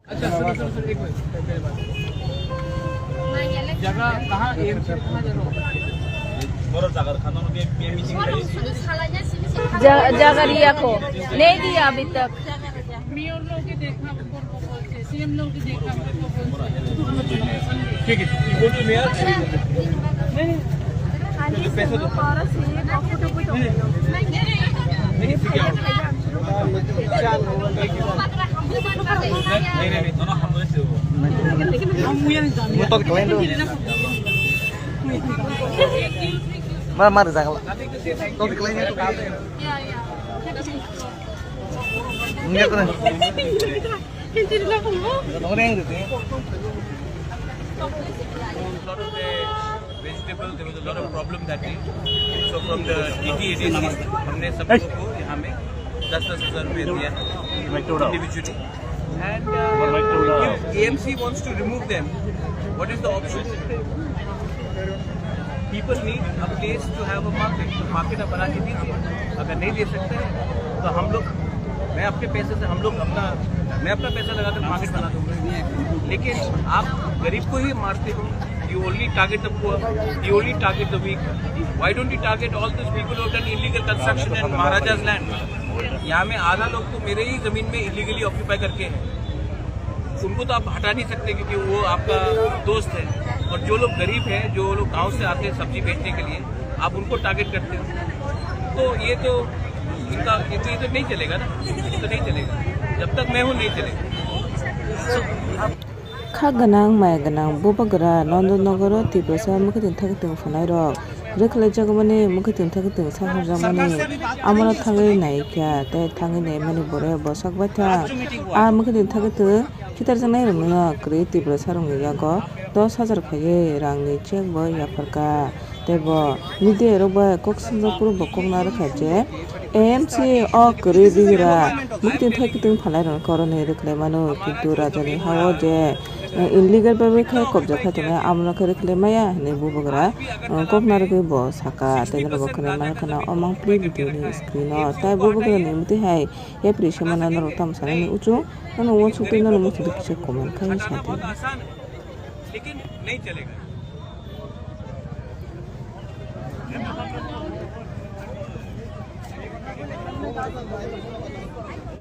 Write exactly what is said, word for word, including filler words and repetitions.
अच्छा, सुनो, सुनो, सुनो, एक मिनट, पहले बात। जगह कहाँ, एएमसी कहाँ जगह? बड़ा जागर खाना में, ये मीटिंग करी। जा-, जागर लिया को नहीं दिया अभी तक। मेयर लोग के देखना, उनको बोलते, सीएम लोग के देखना, उनको बोलते। ठीक है, you go to mayor. नहीं, नहीं। पैसे दो। नहीं, नहीं। नहीं, ठीक है, आओ। नहीं, नहीं, नहीं, दोनों हम लोग से वो। Mo tot klai do. Mar mar jagala. Tot klai do. Nge kore. Nge kore. Lot of the vegetable, there was a lot of problem that day. So from the D T A D C, हमने सब लोगों को यहाँ में दस दस हज़ार रुपये दिया individually. And uh, if A M C wants to remove them, what is the option? People need a place to have a market. Market आप बना के दीजिए. अगर नहीं दे सकते हैं तो हम लोग, मैं अपने पैसे से, हम लोग अपना, मैं अपना पैसा लगाकर मार्केट बना दूंगा. लेकिन आप गरीब को ही मारते हो. You only target the poor, you only target the weak. Why don't you target all those people who have done illegal construction in Maharaja's land? यहाँ में आधा लोग तो मेरे ही जमीन में इलीगली ऑक्यूपाई करके हैं. उनको तो आप हटा नहीं सकते क्योंकि वो आपका दोस्त है. और जो लोग गरीब हैं, जो लोग गांव से आते हैं सब्जी बेचने के लिए, आप उनको टारगेट करते हो. तो ये तो इनका, ये तो, ये तो नहीं चलेगा ना, ये तो नहीं चलेगा. जब तक मैं हूँ, नहीं चलेगा. Kha gwnang maya gwnang bubagra Nondonogoro Tiprasa mwkhwtwng thakthwng phunairok rwkhlaijakmani, mwkhwtwng thakthwng saharjakmani, amoro thangwi naikha tei thangwi naimani borok bwsak baithang. A mwkhwtwng thakthwng khitarjaknairokno kwrwi Tiprasarokni yago dos hajar khaiwi rangni chek bo yapharkha. Tei bo media rok bai kok swngjak phuru bo kok narwkha je A M C o kwrwi bigra mwkhwtwng thai kwtwng phalai rok koroni rwkhlai mano, kintu raja ni ha o je, eh, illegal bai bai khai kobja khai tongnai, amo no khe rwkhlai maya hinwi bubagra, eh, kok narwgwi bo saka. Tei norok bo khwnai mano khwna o mangpli video ni screen o. Tei bubagra ni mwtwi hai yapri se mano norok tamo sanani uchu, nono uansuk twi nono muchungtwi kisa comment khai sa di. लेकिन नहीं चलेगा.